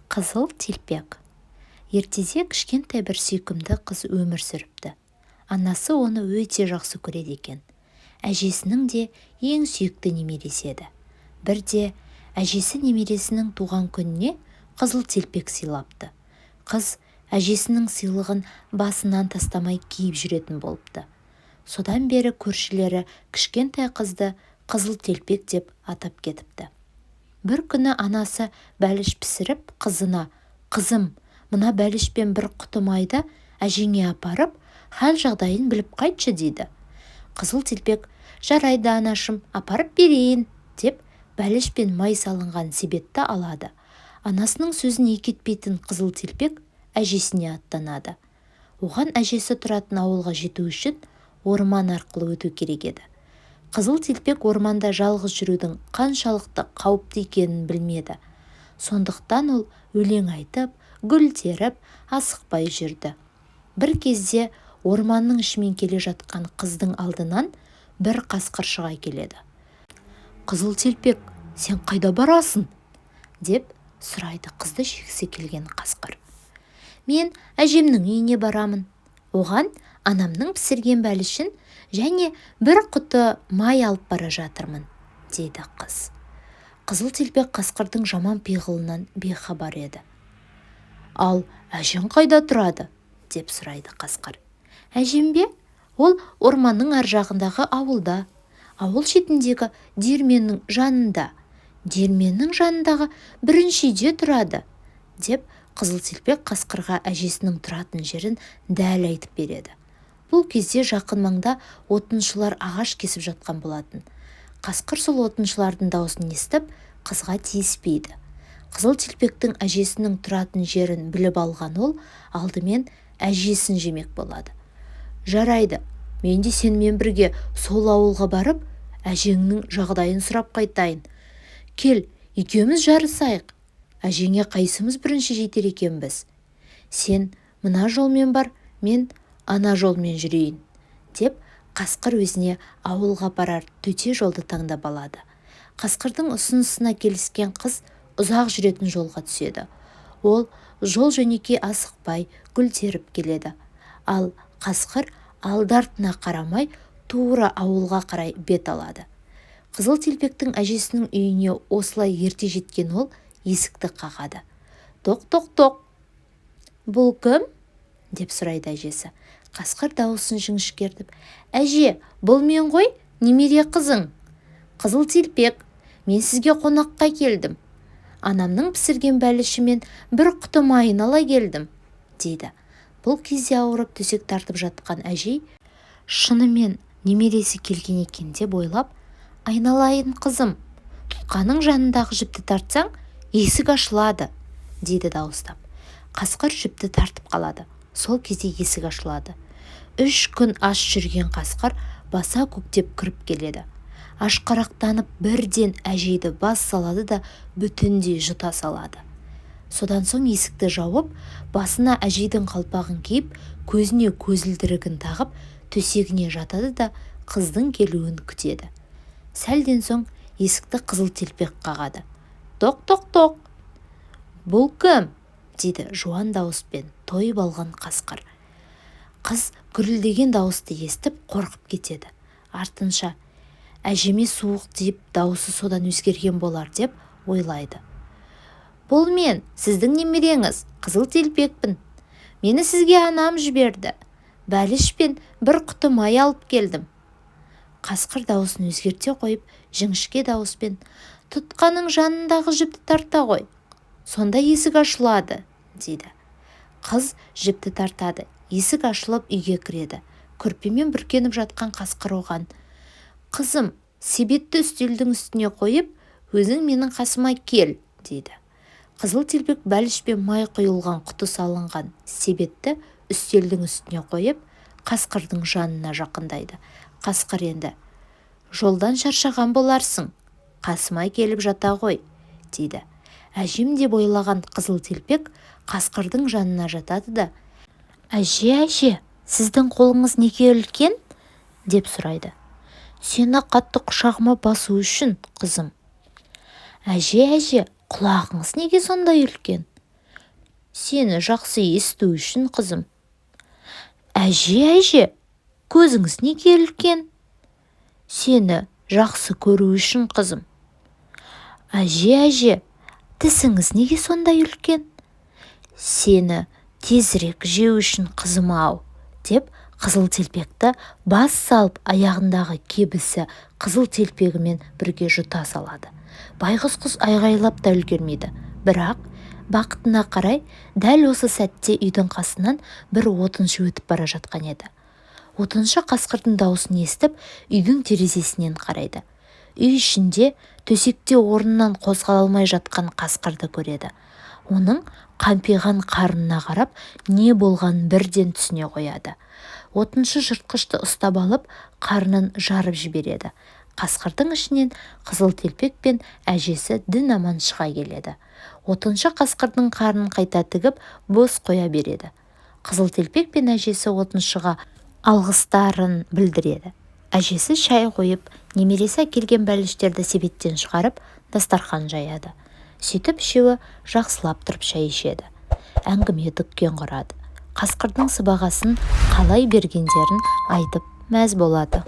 Қызыл телпек. Ертеде кішкентай бір сүйкімді қыз өмір сүріпті. Анасы оны өте жақсы көреді екен. Әжесінің де ең сүйікті немересі еді. Бірде әжесі немересінің туған күніне қызыл телпек сыйлапты. Қыз әжесінің сыйлығын басынан тастамай киіп жүретін болыпты. Содан бері көршілері кішкентай қызды Қызыл телпек деп атап кетіпті. Бір күні анасы бәліш пісіріп, қызына: «Қызым, мына бәліш пен бір құты майды әжеңе апарып, хал-жағдайын біліп қайтшы», – дейді. Қызыл телпек: «Жарайды, анашым, апарып берейін», – деп, бәліш пен май салынған себетті алады. Анасының сөзін екі етпейтін Қызыл телпек әжесіне аттанады. Оған әжесі тұратын ауылға жету үшін орман арқылы өту керек еді. Қызыл телпек орманда жалғыз жүрудің қаншалықты қауіпті екенін білмеді. Сондықтан ол өлең айтып, гүл теріп, асықпай жүрді. Бір кезде орманның ішімен келе жатқан қыздың алдынан бір қасқыр шыға келеді. «Қызыл телпек, сен қайда барасың?» – деп сұрайды қызды жегісі келген қасқыр. «Мен әжемнің үйіне барамын. Оған анамның пісірген бәлішін және бір құты май алып бара жатырмын», – дейді қыз. Қызыл телпек қасқырдың жаман пиғылынан бейхабар еді. «Ал әжең қайда тұрады?» – деп сұрайды қасқыр. «Әжем бе? Ол орманның ар жағындағы ауылда, ауыл шетіндегі диірменнің жанында, диірменнің жанындағы бірінші үйде тұрады», – деп, Қызыл телпек қасқырға әжесінің тұратын жерін дәл айтып береді. Бұл кезде жақын маңда отыншылар ағаш кесіп жатқан болатын. Қасқыр сол отыншылардың даусын естіп, қызға тиіспейді. Қызыл телпектің әжесінің тұратын жерін біліп алған ол алдымен әжесін жемек болады. «Жарайды, мен де сенімен бірге сол ауылға барып, әжеңнің жағдайын сұрап қайтайын. Кел, екеуміз жарысайық. Әжеңе қайсымыз бірінші жетер екенбіз? Сен мына жолмен бар, мен ана жолмен жүрейін», – деп, қасқыр өзіне ауылға апарар төте жолды таңдап алады. Қасқырдың ұсынысына келіскен қыз ұзақ жүретін жолға түседі. Ол жол-жөнекей асықпай, гүл теріп келеді. Ал қасқыр алды-артына қарамай, тура ауылға қарай бет алады. Қызыл телпектің әжесінің үйіне осылай ерте жеткен ол есікті қағады. «Тоқ, тоқ, тоқ!» «Бұл кім?» – деп сұрайды әжесі. Қасқыр дауысын жіңішкертіп: «Әже, бұл мен ғой, немере қызың, Қызыл телпек. Мен сізге қонаққа келдім. Анамның пісірген бәліші мен бір құты майын ала келдім», – дейді. Бұл кезде ауырып төсек тартып жатқан әжей шынымен немересі келген екен деп ойлап: «Айналайын қызым, тұтқаның жанындағы жіпті тартсаң, есік ашылады», – дейді дауыстап. Қасқыр жіпті тартып қалады. Сол кезде есік ашылады. 3 күн аш жүрген қасқыр баса көктеп кіріп келеді. Ашқарақтанып, бірден әжейді бас салады да, бүтіндей жұта салады. Содан соң есікті жауып, басына әжейдің қалпағын киіп, көзіне көзілдірігін тағып, төсегіне жатады да, қыздың келуін күтеді. Сәлден соң есікті Қызыл телпек қағады. «Тоқ, тоқ, тоқ!» «Бұл кім?» – дейді жуан дауыспен тойып алған қасқыр. Қыз гүрілдеген дауысты естіп, қорқып кетеді. Артынша әжеме суық тиіп, дауысы содан өзгерген болар деп ойлайды. «Бұл мен, сіздің немереңіз, Қызыл телпекпін. Мені сізге анам жіберді. Бәліш пен бір құты май алып келдім». Қасқыр дауысын өзгерте қойып, жіңішке дауыспен: «Тұтқаның жанындағы жіпті тарта ғой, сонда есік ашылады», – дейді. Қыз жіпті тартады. Есік ашылып, үйге кіреді. Көрпемен бүркеніп жатқан қасқыр оған: «Қызым, себетті үстелдің үстіне қойып, өзің менің қасыма кел», – дейді. Қызыл телпек бәліш пен май құйылған құты салынған себетті үстелдің үстіне қойып, қасқырдың жанына жақындайды. Қасқыр енді: «Жолдан шаршаған боларсың, қасыма келіп жата ғой», – дейді. Әжем деп ойлаған Қызыл телпек қасқырдың жанына жатады да: «Әже, әже, сіздің қолыңыз неге үлкен?» – деп сұрайды. «Сені қатты құшағыма басу үшін, қызым». «Әже, әже, құлағыңыз неге сондай үлкен?» Сені жақсы есту үшін, қызым. Әже, әже, көзіңіз неге үлкен? Сені жақсы көру үшін, қызым. Әже, әже, тісіңіз неге сондай үлкен? Сені тезірек жеу үшін, қызым-ау, деп қызыл телпекті бас салып, аяғындағы кебісі қызыл телпегімен бірге жұта салады. Байғұс қыз айғайлап та үлгермейді. Бірақ бақытына қарай, дәл осы сәтте үйдің қасынан бір отыншы өтіп бара жатқан еді. Отыншы қасқырдың даусын естіп, үйдің терезесінен қарайды. Үй ішінде төсекте орнынан қозғала алмай жатқан қасқырды көреді. Оның қампиған қарнына қарап, не болғанын бірден түсіне қояды. Отыншы жыртқышты ұстап алып, қарнын жарып жібереді. Қасқырдың ішінен қызыл телпек пен әжесі дін аман шыға келеді. Отыншы қасқырдың қарнын қайта тігіп, бос қоя береді. Қызыл телпек пен әжесі отыншыға алғыстарын білдіреді. Әжесі шай қойып, немересі әкелген бәліштерді себеттен шығарып, дастархан жаяды. Сөйтіп үшеуі жақсылап тұрып шай ішеді, әңгіме дүкен құрады, қасқырдың сыбағасын қалай бергендерін айтып мәз болады.